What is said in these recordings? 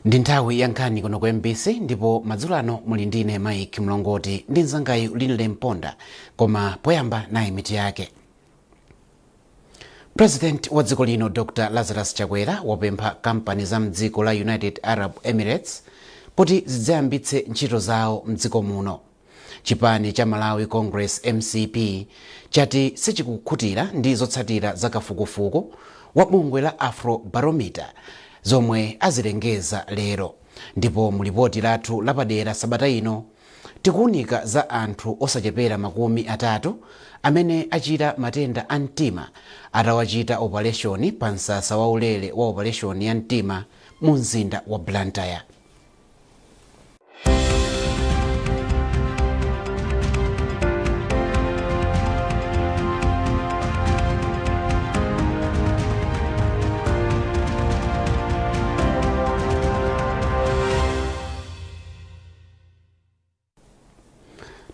Ndi nthawi ya nkhani kuno ku MBC, ndipo madzulo ano muli ndine Mike Mlongoti ndi mzangayu Linle Mponda. Koma poyamba, nayi mitu yake. President wa dziko lino Dr Lazarus Chakwera wapempha kampani za mdziko la United Arab Emirates kuti zidzayambitse ntchito zawo mdziko muno. Chipani cha Malawi Congress, MCP, chati sichikukhutira ndi zotsatira za kafukufuku wa bungwe la Afrobarometer zomwe azilengeza lero. Ndipo mu lipoti lathu lapadera sabata ino, tikuunika za anthu osachepera 30 amene achira matenda a mtima atawachita opaleshoni pa msasa waulere wa opaleshoni ya mtima mu mzinda wa Blantyre.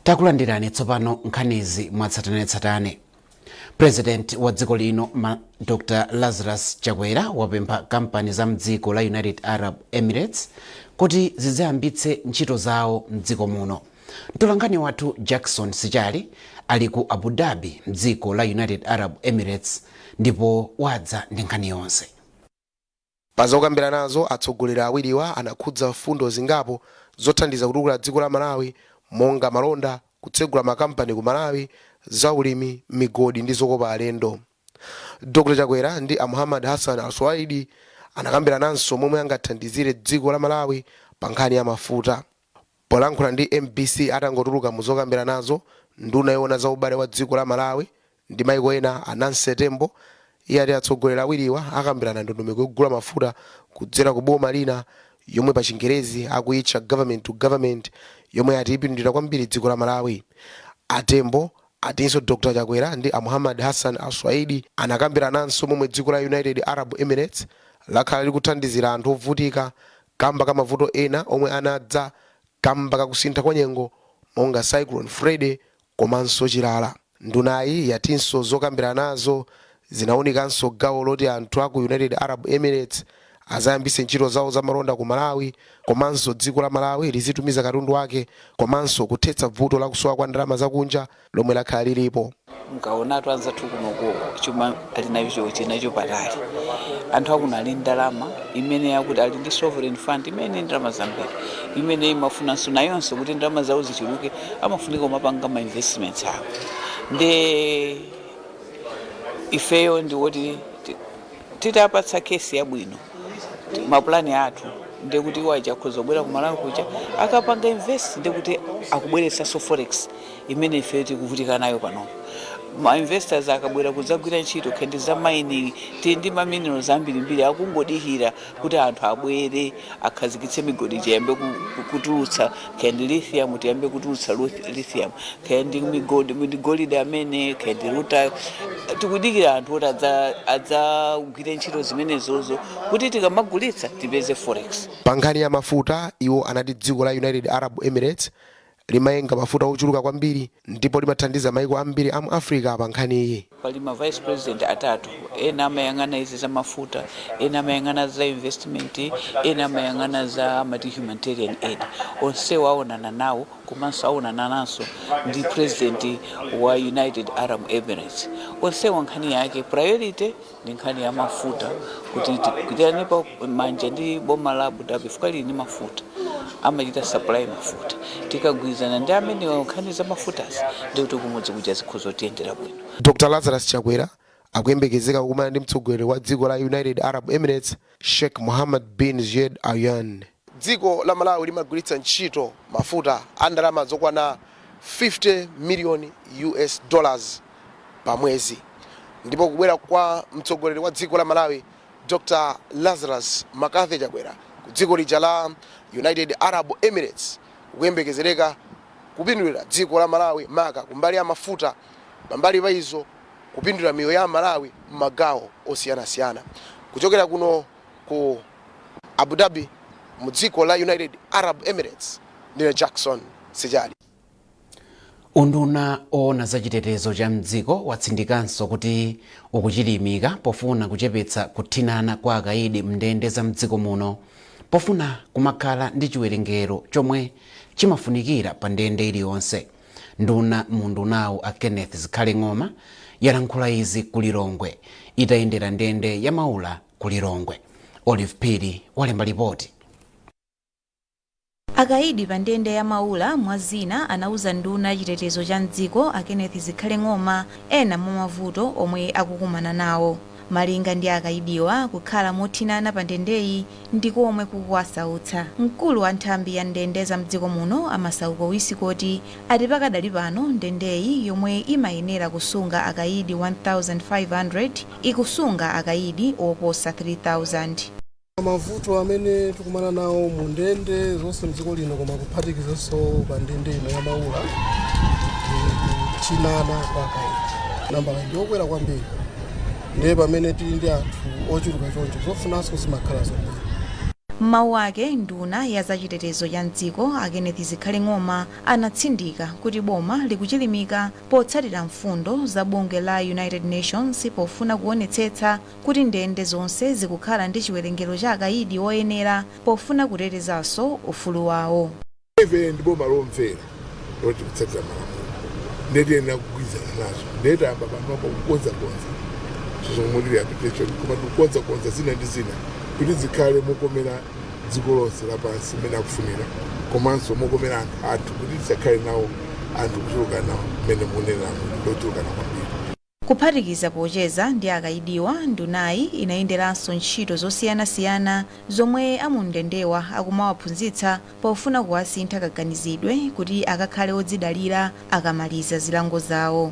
Takulandirani tsopano nkhanizi mwatsatanetsatane. President wa dziko lino Dr Lazarus Chakwera wapempha kampani za mdziko la United Arab Emirates kuti zidzayambitse ntchito zawo mdziko muno. Mtolankhani wathu Jackson Sichali ali ku Abu Dhabi mdziko la United Arab Emirates ndipo wadza ndi nkhani yonse. Pa zokambiranazo, atsogoleri awiriwa anakhudza mfundo zingapo zothandiza kutukula dziko la Malawi monga malonda, kutsegula makampani ku Malawi, zaulimi, migodi ndi zokopa alendo. Dr Chakwera ndi a Mohammad Hassan Al Suwaidi anakambirananso momwe angathandizire dziko la Malawi pa nkhani ya mafuta. Polankhula ndi mbc atangotuluka mu zokambiranazo, nduna yoona za ubale wa dziko la Malawi ndi maiko ena a Nancy Tembo yati atsogoleri awiriwa akambirana ndondomeko yogula mafuta kudzera ku boma lina yomwe pa chingerezi akuyitcha government to government, yomwe ati ipindulira kwambiri dziko la Malawi. A Tembo atinso Dr Chakwera ndi a Mohammad Hassan Al Suwaidi anakambirananso momwe dziko la United Arab Emirates lakhala likuthandizira anthu ovutika kamba ka mavuto ena omwe anadza kamba ka kusintha kwa nyengo monga Cyclone Freddy komanso chilala. Ndunayi yatinso zokambiranazo zinaunikanso gawo loti anthu aku United Arab Emirates azayambise ntchito zawo za malonda ku Malawi komanso dziko la Malawi lizitumiza katundu wake komanso kuthetsa vuto la kusowa kwa ndalama zakunja lomwe lakhala lilipo. Mukaonatu anzathu kunoko chuma ali nacho chinacho patali. Anthu akuno ali ndalama imene yakuti ali ndi sovereign fund imene ndalama zambiri imene imafunanso nayonso kuti ndalama zawo zichuluke, amafunika kumapanga ma investments awo. Nde ifeyo ndiwoti titapatsa case yabwino, mapulani athu, ndekuti iwo aja akhoza kubwera ku Malawi kuja akapanga invest, ndekuti akubweretsanso forex imene ife tikuvutika nayo panopo. Ma investors akabwera kudzagwira ntchito kaya za mining, tili ndi ma minerals ambirimbiri akungodikira kuti anthu abwere akhazikitse migodi, tiyambe kutulutsa kaya ndi lithium, tiyambe kutulutsa lithium, kaya ndi migodi ndi golide amene, kaya ndi rutile. Tikudikira anthu kuti adzagwire ntchito zimenezozo kuti tikamagulitsa tipeze forex. Pa nkhani ya mafuta, iwo anati dziko la United Arab Emirates limayenga mafuta ochuluka kwambiri ndipo limathandiza maiko ambiri a mu Africa pa nkhaniyi. Pali ma vice president atatu: ena amayang'ana izi za mafuta, ena amayang'ana za investment, ena amayang'ana za amati humanitarian aid. Onsewo aonana nawo, komanso aonana nanso ndi president wa United Arab Emirates. Onsewo nkhani yake priority ndi nkhani ya mafuta, kuti tigwirane pa manja ndi boma la Abu Dhabi fuka lili ndi mafuta, amachita supply mafuta. Tikagwirizana ndi amenewa nkhani za mafutazi, ndikuti kumudzi kuja zikhoza kutiyendera bwino. Dr Lazarus Chakwera akuyembekezeka kukumana ndi mtsogoleri wa dziko la United Arab Emirates, Sheikh Mohammed bin Zayed Al Nahyan. Dziko la Malawi limagwiritsa ntchito mafuta a ndalama zokwana 50 million US dollars pa mwezi, ndipo kubwera kwa mtsogoleri wa dziko la Malawi Dr Lazarus McCarthy Chakwera ku dziko lija la United Arab Emirates kukuyembekezereka kupindulira dziko la Malawi maka kumbali ya mafuta, pambali pa izo kupindulira miyoyo ya Malawi m'magawo osiyanasiyana. Kuchokera kuno ku Abu Dhabi mu dziko la United Arab Emirates, ndine Jackson Sichali. Unduna oona za chitetezo cha mdziko watsindikanso kuti ukuchilimika pofuna kuchepetsa kuthinana kwa akaidi mndende za mdziko muno. Pofuna kumakhala ndi chiwerengero chomwe chimafunikira pa ndende iliyonse. Nduna mundunawu a Kenneth Zikhale Ng'oma yalankhula izi ku Lilongwe itayendera ndende ya Maula ku Lilongwe. Olive Phiri walemba ripoti. Akaidi pa ndende ya Maula, mwa zina, anauza nduna yachitetezo cha mdziko a Kenneth Zikhale Ng'oma ena mwa mavuto omwe akukumana nawo. Malinga ndi akaidiwa, kukhala mothinana pa ndendeyi ndi komwe kukuwasautsa. Mkulu wa nthambi ya ndende za mdziko muno, a Masauko Wisikoti, ati pakadali pano ndendeyi, yomwe imayenera kusunga akaidi 1500, ikusunga akaidi oposa 3000. Mavuto amene tikumana nawo mu ndende zonse mdziko lino, koma kuphatikizanso pa ndende ino ya Maula, ndi kuthinana kwa akaidi. Nambala ndi yokwera kwambiri, ndiye pamene tili ndi anthu ochuluka choncho, zofunanso zimakhala zambiri. M'mawu ake, nduna ya zachitetezo cha mdziko a Kenneth Zikhale Ng'oma anatsindika kuti boma likuchilimika potsatira mfundo za bungwe la United Nations pofuna kuonetsetsa kuti ndende zonse zikukhala ndi chiwerengero cha akaidi oyenera pofuna kutetezanso ufulu wawo. Ife ndi boma lomvera, loti kutsatira malamulo, ndiye tiyenera kugwirizana nazo. Ndiye tayamba panopa kukonzakonza zomwe rehabilitation, koma tikukonzakonza zina ndi zina kuti zikhale mokomera dziko lonse lapansi mmene akufunira, komanso mokomera anthu athu, kuti tisakhale nawo anthu kuchulukana mmene munenamo, lochulukana kwambiri. Kuphatikiza pocheza ndi akaidiwa, ndunayi inayenderanso ntchito zosiyanasiyana zomwe amundendewa akumawaphunzitsa pofuna kuwasintha kaganizidwe kuti akakhale odzidalira akamaliza zilango zawo.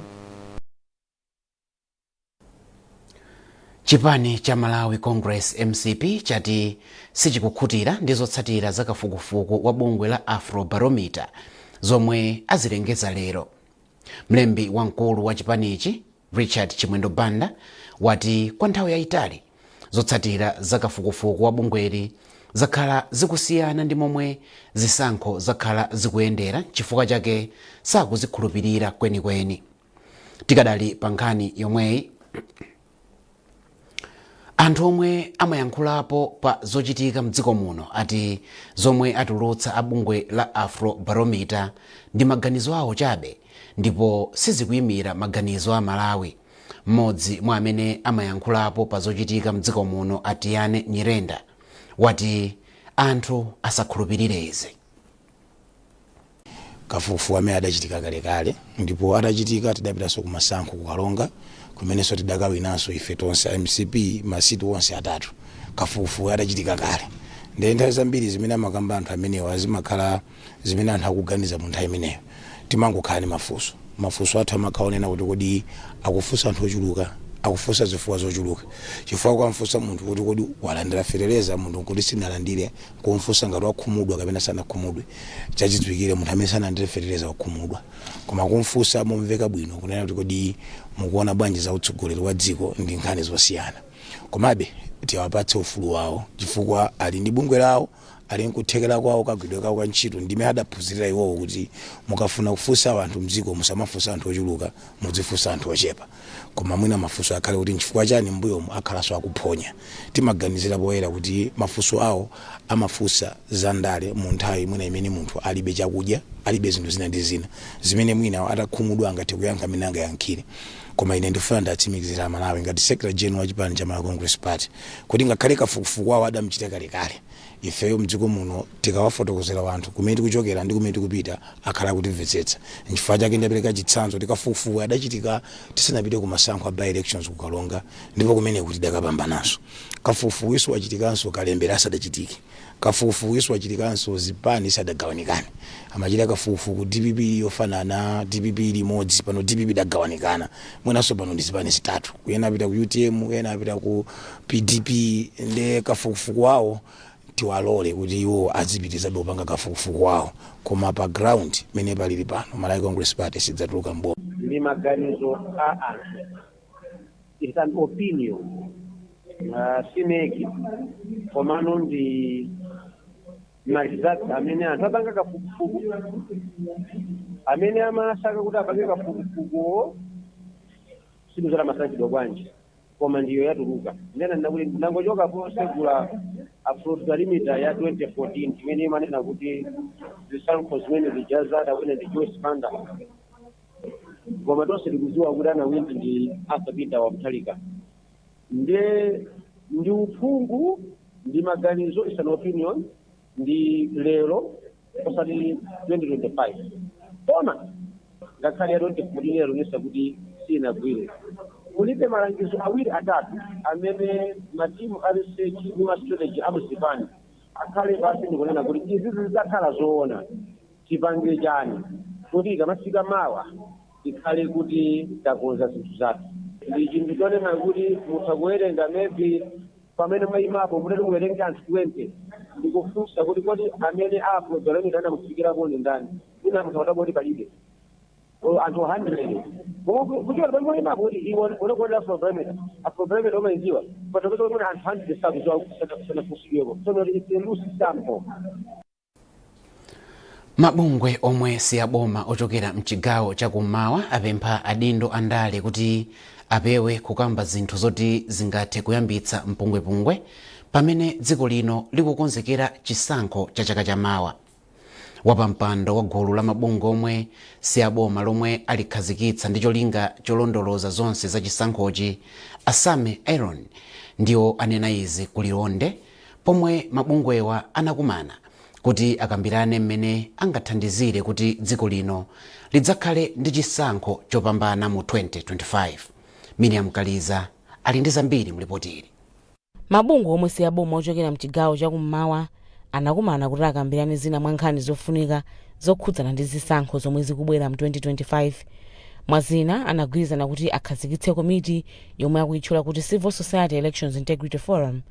Chipani cha Malawi Congress, MCP, chati sichikukhutira ndi zotsatira za kafukufuku wa bungwe la Afrobarometer zomwe azilengeza lero. Mlembi wamkulu wa chipanichi, Richard Chimwendo Banda, wati kwa nthawi yayitali zotsatira za kafukufuku wa bungweli zakhala zikusiyana ndi momwe zisankho zakhala zikuyendera, chifukwa chake sakuzikhulupirira kwenikweni. Tikadali pa nkhani yomweyi, anthu omwe amayankhulapo pa zochitika mdziko muno ati zomwe atulutsa abungwe la Afrobarometer ndi maganizo awo chabe ndipo sizikuyimira maganizo a Malawi. Mmodzi mwa amene amayankhulapo pa zochitika mdziko muno, Atiyane Nyirenda, wati anthu asakhulupirire izi. Kafukufuku amene adachitika kalekale, ndipo atachitika tidapitanso kumasankho kukalonga, kumenenso tidakawinanso ife tonse MCP masiti onse atatu, kafukufuku adachitika kale. Ndiye nthawi zambiri zimene amakamba anthu amenewa zimakhala zimene anthu akuganiza mu nthawi imeneyo. Timangokhala ndi mafunso. Mafunso athu amakhala onena kuti kodi akufunsa anthu ochuluka, akufunsa zifukwa zochuluka? Chifukwa kukamfunsa munthu kuti kodi walandira fetereza, munthu nkuti sinalandire, kumfunsa ngati wakhumudwa kapena sanakhumudwe, chachidziwikire munthu amene sanalandire fetereza wakhumudwa. Koma kumfunsa momveka bwino kunena kuti kodi mukuona bwanji za utsogoleri wa dziko, ndi nkhani zosiyana. Komabe tiwapatse ufulu wawo, chifukwa ali ndi bungwe lawo, ali nkuthekera kwawo, kagwidwe kawo ka ntchito ndimene adaphunzirira iwowo kuti mukafuna kufunsa anthu mdziko, musamafunsa anthu ochuluka, mudzifunsa anthu ochepa. Koma mwina mafunso akhale kuti nchifukwa chani mbuyomu akhalanso akuphonya. Timaganizira poyera kuti mafunso awo amafunsa za ndale mu nthawi mwina imene munthu alibe chakudya, alibe zinthu zina ndi zina zimene mwina atakhumudwa angathe kuyankha amene angayankhire. Koma ine ndifuna ndatsimikizira Malawi ngati Secretary General wa chipani cha Malawi Congress Party kuti ngakhale kafukufuku awo adamuchita kalekale, ifeyo mdziko muno tikawafotokozera wanthu kumene tikuchokera ndi kumene tikupita, akhala kutimvetsetsa. Nchifukwa chake ndapereka chitsanzo kuti kafukufuku adachitika tisanapite ku masankho a by elections kukalonga, ndipo kumene kuti tidakapambananso. Kafukufuku iso wachitikanso kalembera asadachitike. Kafukufuku iso wachitikanso zipani isadagawanikane. Amachita kafukufuku DPP yofanana, DPP limodzi. Pano DPP idagawanikana, mwinanso pano ndi zipani zitatu, ena apita ku UTM, ena apita ku PDP. Nde kafukufuku wawo tiwalole kuti iwo azipitizabe kupanga kafukufuku wawo, koma pa ground mene palili pano, Malawi Congress Party sidzatuluka mboma. Ndi maganizo a anthu, it's an opinion, si MEC, komano ndi ma results amene anthu apanga kafukufuku, amene amasaka kuti apange kafukufukuwo sikuzala masankhidwa bwanji, koma ndiyo yatuluka. Ndena ndakuti ndangochoka posegula. Afrobarometer ya 2014 imene imanena kuti zisankho zimene zijaza adawina ndi Joyce Banda, koma tonse tikudziwa kuti anawina ndi Arthur Peter wa Mutharika. Nde ndi uphungu, ndi maganizo, is an opinion, ndi lero osati 2025, koma ngakhale ya 2014 yaonesa kuti sinagwire, mulibe malangizo awiri atatu amene matimu a research ndi ma strategy amuzipani akhale pasi ndikunena kuti izi zidzakhala zoona, tipange chani kuti ikamafika mawa ikhale kuti takonza zinthu zathu. Ndi chinthu chonena kuti mutha kuwerenga maybe pamene mwayimapo, mutati muwerenge anthu 20 ndikufunsa kuti kodi amene Afrobarometer anamufikirapo ni ndani, ina munthu akutaba kuti palibe. Anthu 100 kuchokera pamene mwayimapo kuti iwe unakuonera Afrobarometer, Afrobarometer umayidziwa, patapeza kuti anthu 100 sakudziwa, sanafunsidweko. So it's a loose sample. Mabungwe omwe si aboma ochokera mchigawo chakummawa apempha adindo andale kuti apewe kukamba zinthu zoti zingathe kuyambitsa mpungwepungwe pamene dziko lino likukonzekera chisankho cha chaka chamawa. Wapampando wa gulu la mabungwe omwe si aboma lomwe alikhazikitsa ndi cholinga cholondoloza zonse za chisankhochi, Asame Aaron, ndiwo anena izi ku Liwonde pomwe mabungwewa anakumana kuti akambirane mmene angathandizire kuti dziko lino lidzakhale ndi chisankho chopambana mu 2025. Miriam Kaliza ali ndi zambiri mlipoti ili. Mabungwe omwe si aboma ochokera mchigawo chakummawa anakumana kuti akambirane zina mwa nkhani zofunika zokhudzana ndi zisankho zomwe zikubwera mu 2025. Mwazina, anagwirizana kuti akhazikitse komiti yomwe akuyitchula kuti Civil Society Elections Integrity Forum.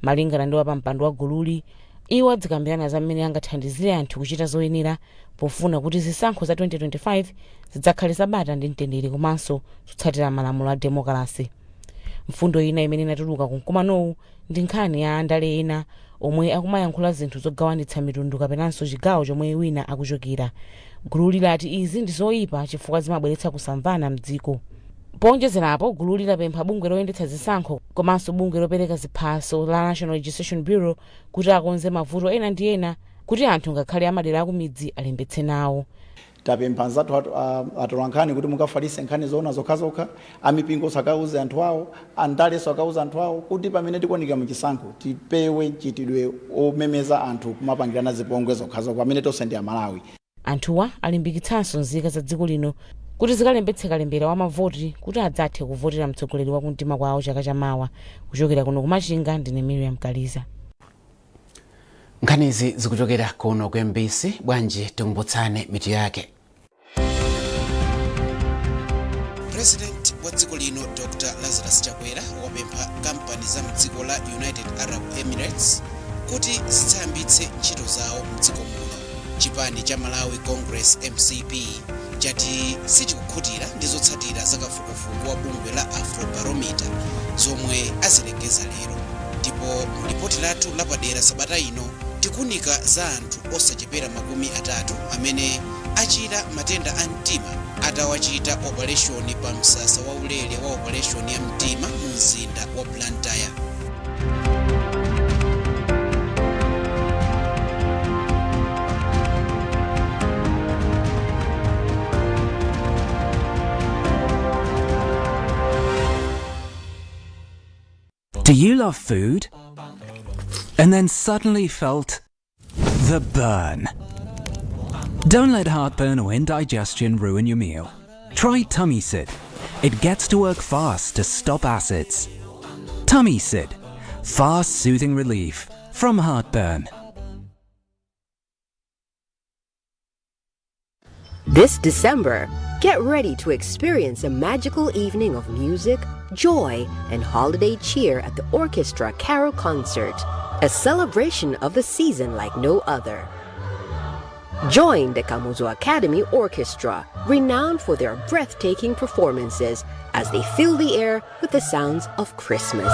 Malingana ndi wapampando wa gululi, iwo adzikambirana za mmene angathandizire anthu kuchita zoyenera pofuna kuti zisankho za 2025 zidzakhale zabata ndi mtendere komanso zotsatira malamulo a demokrasi. Mfundo ina imene inatuluka ku mkumanowu ndi nkhani ya andale ena omwe akumayankhula zinthu zogawanitsa mitundu kapenanso chigawo chomwe wina akuchokera. Gululi lati izi ndi zoyipa chifukwa zimabweretsa kusamvana mdziko. Powonjezerapo, gululi lapempha bungwe loyendetsa zisankho komanso bungwe lopereka ziphaso la National Registration Bureau kuti akonze mavuto ena ndi ena kuti anthu ngakhale amadera akumidzi alembetse nawo. Tapempha anzathu atolankhani kuti mukafalitse nkhani zoona zokhazokha, amipingo akauze anthu awo, andalenso akauze anthu awo kuti pamene tikuonekera muchisankho tipewe mchitidwe omemeza anthu kumapangirana zipongwe zokhazokha pamene tonse ndi Amalawi. Anthuwa alimbikitsanso nzika za dziko lino kuti zikalembetse kalembera wa mavoti kuti adzathe kuvotera mtsogoleri wa kumtima kwawo chaka chamawa. Kuchokera kuno kuMachinga, ndine Miriam Kaliza. Nkhanizi zikuchokera kuno ku MBC. Bwanji tikumbutsane mitu yake. President wa dziko lino Dr Lazarus Chakwera wapempha kampani za mdziko la United Arab Emirates kuti zidzayambitse ntchito zawo mdziko muno. Chipani cha Malawi Congress, MCP, chati sichikukhutira ndi zotsatira za kafukufuku wa bungwe la Afrobarometer zomwe azilengeza lero. Ndipo mu lipoti lathu lapadera sabata ino tikuunika za anthu osachepera 30 amene achira matenda a mtima atawachita operation pa msasa waulere wa operation ya mtima mu mzinda wa Blantyre. Do you love food? And then suddenly felt the burn? Don't let heartburn or indigestion ruin your meal. Try Tummy Sid. It gets to work fast to stop acids. Tummy Sid. Fast soothing relief from heartburn. This December, get ready to experience a magical evening of music, joy, and holiday cheer at the Orchestra Carol Concert, a celebration of the season like no other. Join the Kamuzu Academy Orchestra, renowned for their breathtaking performances as they fill the air with the sounds of Christmas.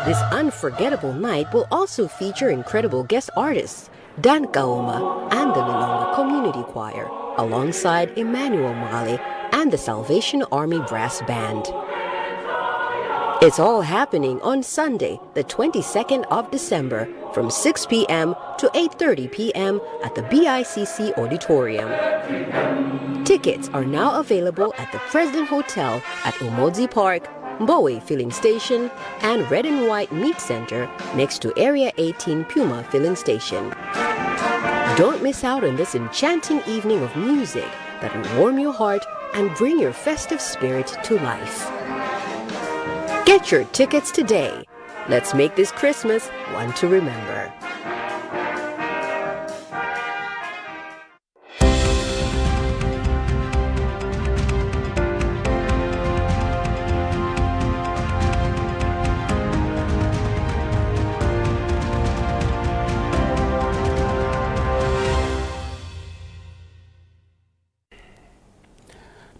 This unforgettable night will also feature incredible guest artists Dan Kaoma and the Lilongwe Community Choir, alongside Emmanuel Mali and the Salvation Army Brass Band. It's all happening on Sunday, the 22nd of December from 6 p.m. to 8:30 p.m. at the BICC Auditorium. Tickets are now available at the President Hotel at Umodzi Park, Mbowe Filling Station, and Red and White Meat Center next to Area 18 Puma Filling Station. Don't miss out on this enchanting evening of music that will warm your heart and bring your festive spirit to life. Get your tickets today. Let's make this Christmas one to remember.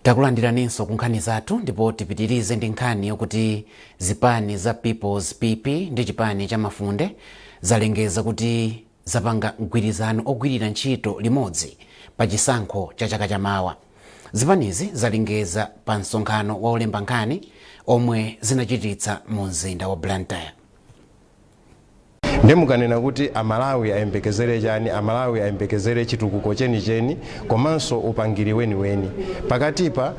Takulandiraninso ku nkhani zathu, ndipo tipitirize ndi nkhani yokuti zipani za People's PP ndi chipani cha Mafunde zalengeza kuti zapanga mgwirizano ogwirira ntchito limodzi pa chisankho cha chaka chamawa. Zipanizi zalengeza pa msonkhano wa olemba nkhani omwe zinachititsa mu mzinda wa Blantyre. Ndi mukanena kuti Amalawi ayembekezere chani? Amalawi ayembekezere chitukuko chenicheni komanso upangiri weniweni. Pakatipa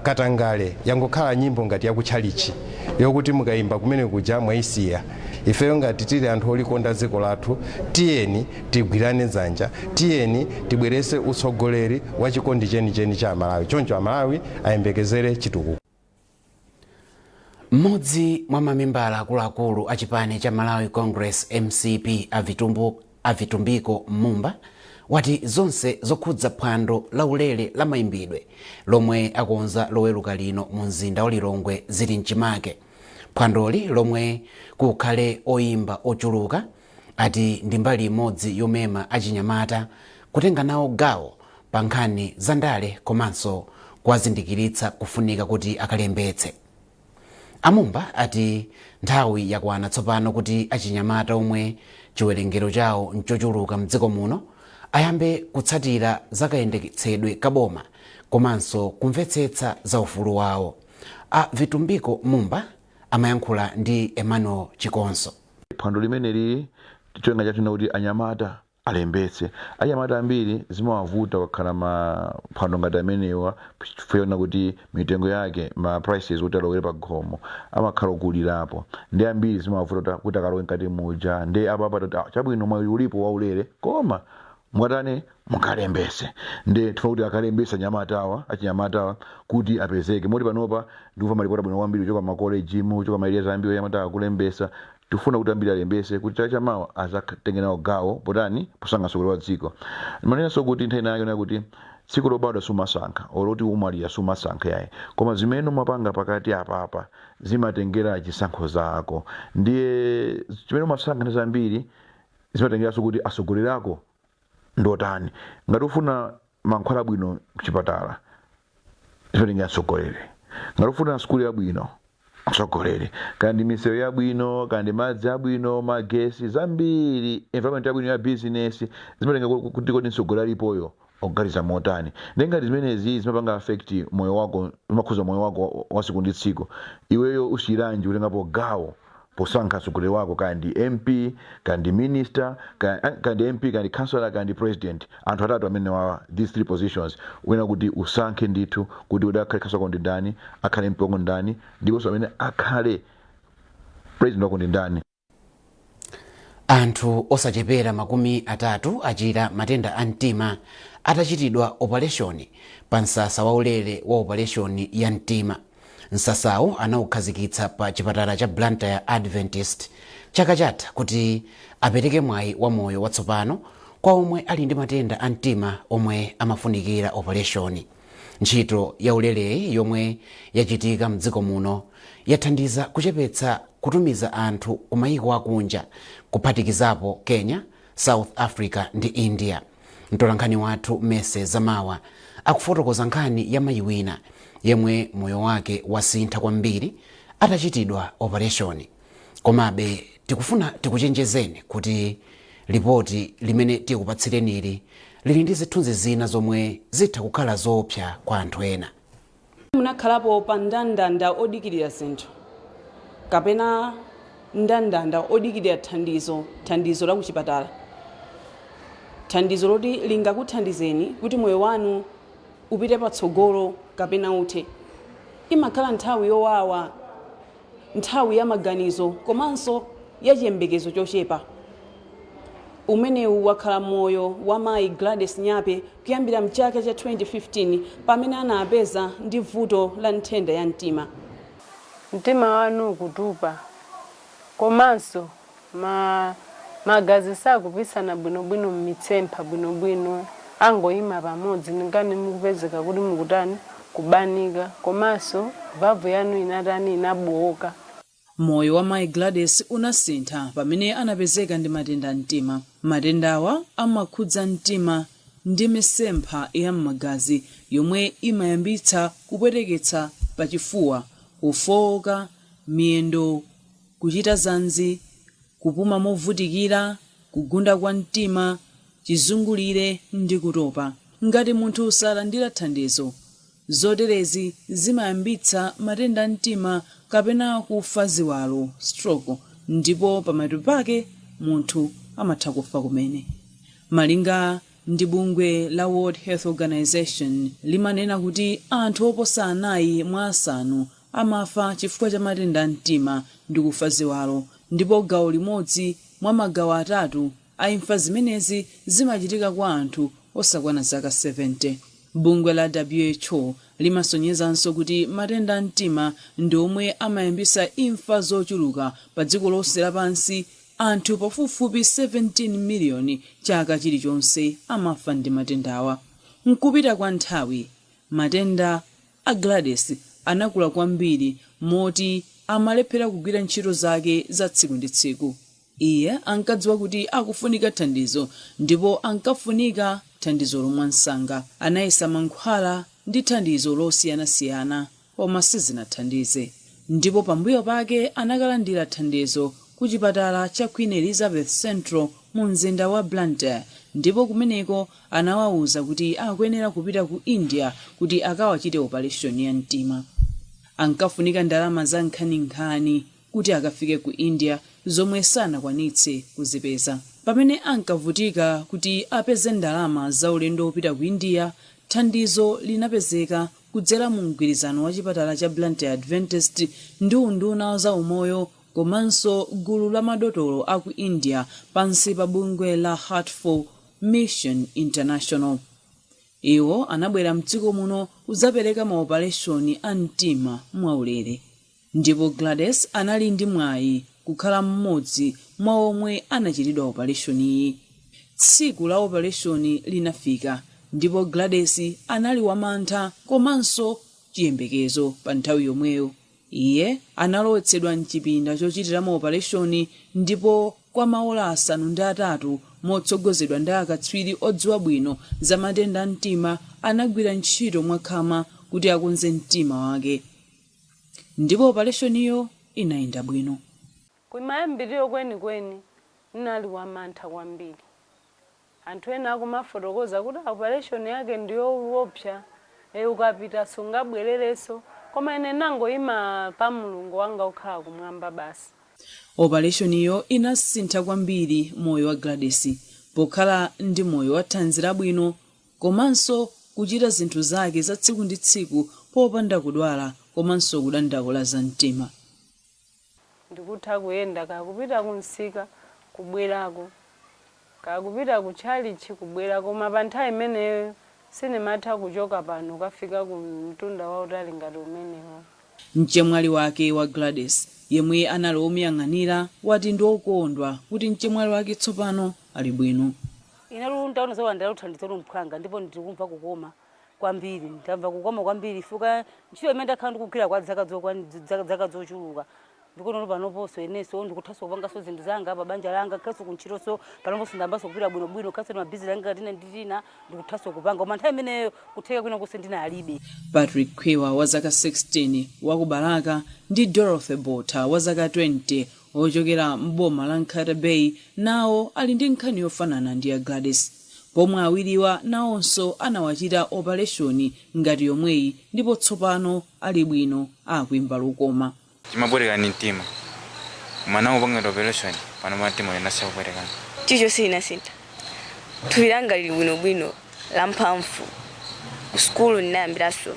katangale yangokhala nyimbo ngati yakutchalichi yokuti mukayimba kumene kuja mwayisiya. Ifeyo ngati tili anthu olikonda dziko lathu, tiyeni tigwirane dzanja, tiyeni tibwerese utsogoleri wa chikondi chenicheni cha Amalawi. Choncho Amalawi ayembekezere chitukuko. Mmodzi mwa mamembala akuluakulu a chipani cha Malawi Congress, MCP, a Vitumbiko Mumba wati zonse zokhudza phwando laulere la mayimbidwe lomwe akonza Loweruka lino mu mzinda wa Lilongwe zili mchimake. Phwandoli, lomwe kukhale oyimba ochuluka, ati ndi mbali imodzi yomema achinyamata kutenga nawo gawo pa nkhani za ndale komanso kuwazindikiritsa kufunika kuti akalembetse. Amumba ati nthawi yakwana tsopano kuti achinyamata, omwe chiwerengero chawo nchochuluka mdziko muno, ayambe kutsatira zakayendetsedwe kaboma komanso kumvetsetsa za ufulu wawo. A Vitumbiko Mumba amayankhula ndi Emmanuel Chikonso. Phwando limene lili, cholinga chathu kuti anyamata alembetse. Anyamata ambiri zimawavuta kukhala maphwando ngati amenewa chifukwa kuti mitengo yake, ma prices kuti alowere pa khomo amakhala okulirapo, ndi ambiri zimawavuta kuti akalowe mkati muja. Ndi apo apatoti, ah, chabwino, mwayi ulipo waulere, koma mwatani? Mukalembese. Ndi tifuna kuti akalembese anyamatawa, achinyamatawa kuti apezeke. Moti panopa ndikuva malipoti abwino kwambiri kuchoka makoleji, kuchoka ma areas ambiri, anyamata akulembesa. Tifuna kuti ambiri alembese kuti chaka chamawa azatenge nawo gawo potani? Posankha mtsogoleri wa dziko. Manenanso kuti nthawi yake kuti tsiku lobadwa sumasankha, oloti umwalira sumasankha yayi, koma zimene umapanga pakati apapa zimatengera chisankho zako. Ndiye chimene umasankha ndi zambiri zimatengeranso kuti atsogoleri ako ndotani. Ngati ufuna mankhwala abwino kuchipatala, zimatengera mtsogoleri. Ngati ufuna sukulu yabwino, mtsogoleri. Kandi misewu yabwino, kandi madzi abwino, magesi, zambiri, environment yabwino ya business, zimatenga kuti kodi mtsogoleri alipoyo akuganiza motani? Ndi ngati zimenezi zimapanga affect moyo wako, zimakhuza moyo wako wa tsiku ndi tsiku, iweyo usiyiranji kutengapo gawo posankha mtsogoleri wako, kandi MP, kandi minister, kandi MP, kandi councillor, kandi president? Anthu atatu amene wawa, these three positions, wena kuti usankhe ndithu kuti udi akhale councillor wako ndi ndani, akhale MP wako ndani, ndiponso amene akhale president wako ndi ndani. Anthu osachepera 30 achira matenda a mtima atachitidwa opaleshoni pa msasa waulere wa opaleshoni ya mtima. Msasawu anawukhazikitsa pa chipatala cha Blantyre Adventist chaka chatha kuti apereke mwayi wa moyo watsopano kwa omwe ali ndi matenda a mtima omwe amafunikira opaleshoni. Ntchito ya ulereyi yomwe yachitika mdziko muno yathandiza kuchepetsa kutumiza anthu ku mayiko akunja, kuphatikizapo Kenya, South Africa ndi India. Mtolankhani wathu Mese Zamawa akufotokoza nkhani ya mayi wina yemwe moyo wake wasintha kwambiri atachitidwa opereshoni. Komabe tikufuna tikuchenjezeni kuti lipoti limene tikupatsirenili lili ndi zithunzi zina zomwe zitha kukhala zoopsa kwa anthu ena. Munakhalapo pa mndandanda odikirira zinthu? Kapena mndandanda odikirira thandizo, thandizo la kuchipatala, thandizo loti lingakuthandizeni kuti moyo wanu upite patsogolo kapena uthe. Imakhala nthawi yowawa, nthawi ya maganizo komanso ya chiyembekezo chochepa. Umenewu wakhala moyo wa mayi Gladys Nyape kuyambira mchaka cha 2015 pamene anapeza ndi vuto la nthenda ya mtima. Mtima wanu ukutupa komanso ma magazi sakupisana bwinobwino m'mitsempha bwinobwino, angoyima pamodzi, ndingani mukupezeka kuti mukutani, kubanika, komanso valve yanu inatani, inabowoka. Moyo wa mayi Gladys unasintha pamene anapezeka ndi matenda a mtima. Matendawa amakhudza mtima ndi misempha ya m'magazi yomwe imayambitsa kupweteketsa pachifuwa, kufowoka, miyendo kuchita zanzi, kupuma movutikira, kugunda kwa mtima, chizungulire ndi kutopa. Ngati munthu salandira thandizo, zoterezi zimayambitsa matenda a mtima kapena kufa ziwalo, stroke, ndipo pamapeto pake munthu amatha kufa kumene. Malinga ndi bungwe la World Health Organization limanena kuti anthu oposa anayi mwa asanu amafa chifukwa cha matenda a mtima ndi kufa ziwalo, ndipo gawo limodzi mwa magawo atatu a imfa zimenezi zimachitika kwa anthu osakwana zaka 70. Bungwe la WHO limasonyezanso kuti matenda a mtima ndi omwe amayambisa imfa zochuluka pa dziko lonse lapansi. Anthu pafupifupi 17 miliyoni chaka chilichonse amafa ndi matendawa. Mkupita kwa nthawi, matenda a Gladys anakula kwambiri moti amalephera kugwira ntchito zake za tsiku ndi tsiku. Iye ankadziwa kuti akufunika thandizo ndipo ankafunika thandizolo mwamsanga. Anayesa mankhwala ndi thandizo losiyanasiyana koma sizinathandize. Ndipo pambuyo pake anakalandira thandizo ku chipatala cha Queen Elizabeth Central mu mzinda wa Blantyre, ndipo kumeneko anawauza kuti akuyenera kupita ku India kuti akawachite opaleshoni ya mtima. Ankafunika ndalama za nkhaninkhani kuti akafike ku India zomwe sanakwanitse kuzipeza. Pamene ankavutika kuti apeze ndalama za ulendo wopita ku India, thandizo linapezeka kudzera mu mgwirizano wa chipatala cha Blantyre Adventist ndi unduna wa zaumoyo komanso gulu la madotolo a ku India pansi pa bungwe la Heart for Mission International. Iwo anabwera mdziko muno kudzapereka maopaleshoni a mtima mwaulere. Ndipo Gladys anali ndi mwayi kukhala mmodzi mwa omwe anachitidwa opaleshoniyi. Tsiku la opaleshoni linafika ndipo Gladys anali wamantha komanso chiyembekezo pa nthawi yomweyo. Iye analowetsedwa m'chipinda chochitiramo opaleshoni ndipo kwa maola 8 motsogozedwa ndi akatswiri odziwa bwino za matenda a mtima anagwira ntchito mwakhama kuti akonze mtima wake. Ndipo opaleshoniyo inayenda bwino. Kumayambiriro kwenikweni n'nali wamantha kwambiri. Anthu ena akumafotokoza kuti operation yake ndi yoopsa, ukapita sungabwererenso. Koma ine ndinangoima pa Mulungu wanga wokhala kumwamba basi. Opaleshoniyo inasintha kwambiri moyo wa Gladys. Pokhala ndi moyo wa thanzi labwino komanso kuchita zinthu zake za tsiku ndi tsiku popanda kudwala komanso kudandaula za mtima. Ndikutha kuyenda, kaya kupita kumsika, kubwerako, kaya kupita ku tchalitchi, kubwera, koma pa nthawi imeneyoyo sindimatha kuchoka pano kukafika ku mtunda wautali ngati umenewo. Mchemwali wake wa Gladys yemwe anali womuyang'anira wati ndi okondwa kuti mchemwali wake tsopano ali bwino. Inetu ndaona zolandira thandizo mphwanga, ndipo ndikumva kukoma kwambiri. Ndamva kukoma kwambiri chifukwa ntchito imene ndakhala ndikugwira kwa zaka zochuluka, ndikuona panoponso inenso ndikuthanso kupanganso zinthu zanga pa banja langa, khalanso kuntchitonso panoponso ndayambanso kupita bwinobwino, khalanso mabizinesi anga tina ndi tina ndikuthanso kupanga, koma nthawi imeneyo kutheka kwina konse ndinalibe. Patrick Khwiwa wa zaka 16 wa ku Balaka ndi Dorothy Botha wa zaka 20 ochokera m'boma la Nkhata Bay nawo ali ndi nkhani yofanana ndi ya Gladys, pomwe awiriwa nawonso anawachita opaleshoni ngati yomweyi ndipo tsopano ali bwino, akuimba lokoma. Chimapweteka ni mtima, mwana upangidwa operation pano pa mtima unasiya kupwetekana. Chilichonse chinasintha, thupi langa lili bwinobwino, lamphamvu, ku sukulu ndinayambiranso.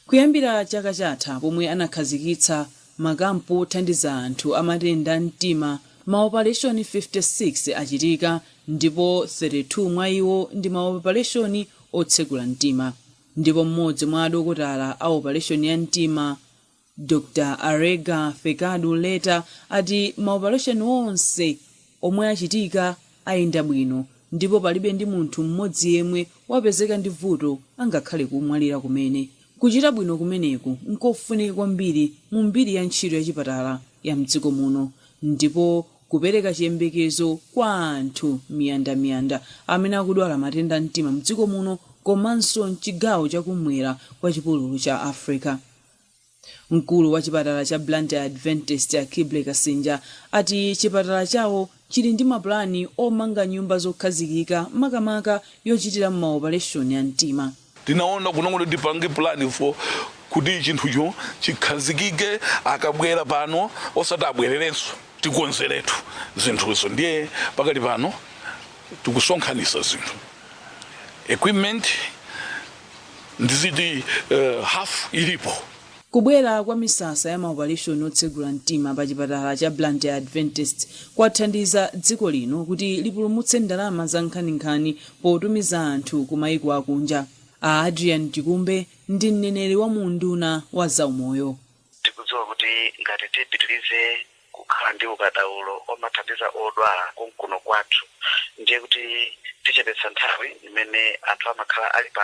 Kuyambira chaka chatha pomwe anakhazikitsa makampu othandiza anthu amatenda a mtima, maopaleshoni 56 achitika ndipo 32 mwa iwo ndi maopaleshoni otsekula mtima. Ndipo mmodzi mwa adokotala a opaleshoni ya mtima, Dr Arega Fekadu Leta, ati maopaleshoni onse omwe achitika ayenda bwino ndipo palibe ndi munthu mmodzi yemwe wapezeka ndi vuto angakhale kumwalira kumene. Kuchita bwino kumeneku nkofunika kwambiri mu mbiri ya ntchito ya chipatala ya mdziko muno ndipo kupereka chiyembekezo kwa anthu miyandamiyanda amene akudwala matenda a mtima mdziko muno komanso mchigawo chakumwera kwa chipululu cha Africa. Mkulu wa chipatala cha Blantyre Adventist, a Kible Kasinja, ati chipatala chawo chili ndi mapulani omanga nyumba zokhazikika, makamaka yochitira maopaleshoni a mtima. Tinaona kuno kuti tipange plan for kuti chinthucho chikhazikike, akabwera pano osati abwererenso, tikonzeretu zinthuzo. Ndiye pakali pano tikusonkhanisa zinthu, equipment ndiziti half ilipo. Kubwera kwa misasa ya maopaleshoni otsegula mtima pa chipatala cha Blantyre Adventist kwathandiza dziko lino kuti lipulumutse ndalama za nkhaninkhani potumiza anthu ku maiko akunja. A Adrian Chikumbe ndi mneneri wa mu unduna wa zaumoyo. Tikudziwa kuti ngati tipitirize kukhala ndi ukadaulo omathandiza odwala konkuno kwathu, ndiye kuti tichepetsa nthawi imene anthu amakhala ali pa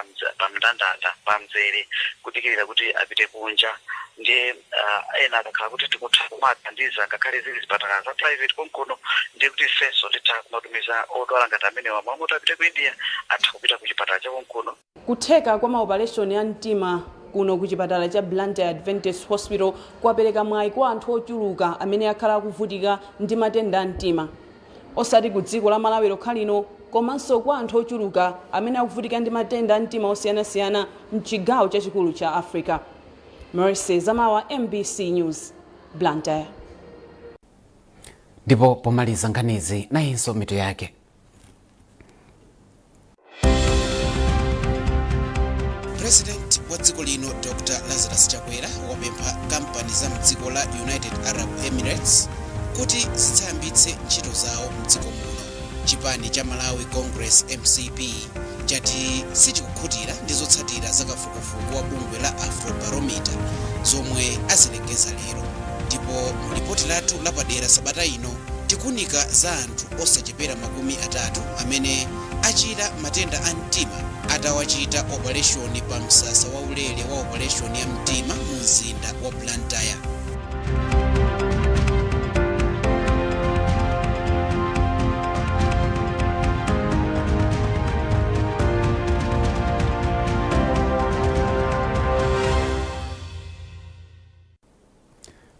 mndandanda, pa mzere, kudikirira kuti apite kunja. Ndiye ena akakhala kuti tikutha kumathandiza ngakhale zili zipatala za private konkuno, ndiye kuti ifenso titha kumatumiza odwala ngati amenewa, mmalo moti apite ku India atha kupita ku chipatala cha konkuno. Kutheka kwa maopaleshoni a mtima kuno ku chipatala cha Blantyre Adventist Hospital kwapereka mwayi kwa anthu ochuluka amene akhala akuvutika ndi matenda a mtima, osati ku dziko la Malawi lokha lino, komanso kwa anthu ochuluka amene akuvutika ndi matenda a mtima osiyanasiyana mchigawo chachikulu cha Africa. Mercy Zamawa, MBC News, Blantyre. Ndipo pomaliza nkhanizi, nayinso mitu yake. President wa dziko lino Dr Lazarus Chakwera wapempha kampani za mdziko la United Arab Emirates kuti zidzayambitse ntchito zawo mdziko muno. Chipani cha Malawi Congress, MCP, chati sichikukhutira ndi zotsatira za kafukufuku wa bungwe la Afrobarometer zomwe azilengeza lero. Ndipo mu lipoti lathu lapadera sabata ino, tikuunika za anthu osachepera 30 amene achira matenda a mtima atawachita opaleshoni pa msasa wa ulere wa opaleshoni ya mtima mu mzinda wa Blantyre.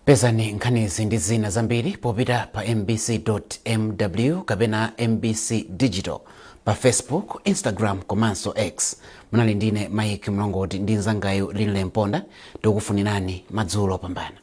Pezani nkhanizi ndi zina zambiri popita pa mbc.mw kapena MBC Digital pa Facebook, Instagram komanso X. Munali ndine Mike Mlongoti ndi mnzangayu Linle Mponda. Tikukufunirani madzulo opambana.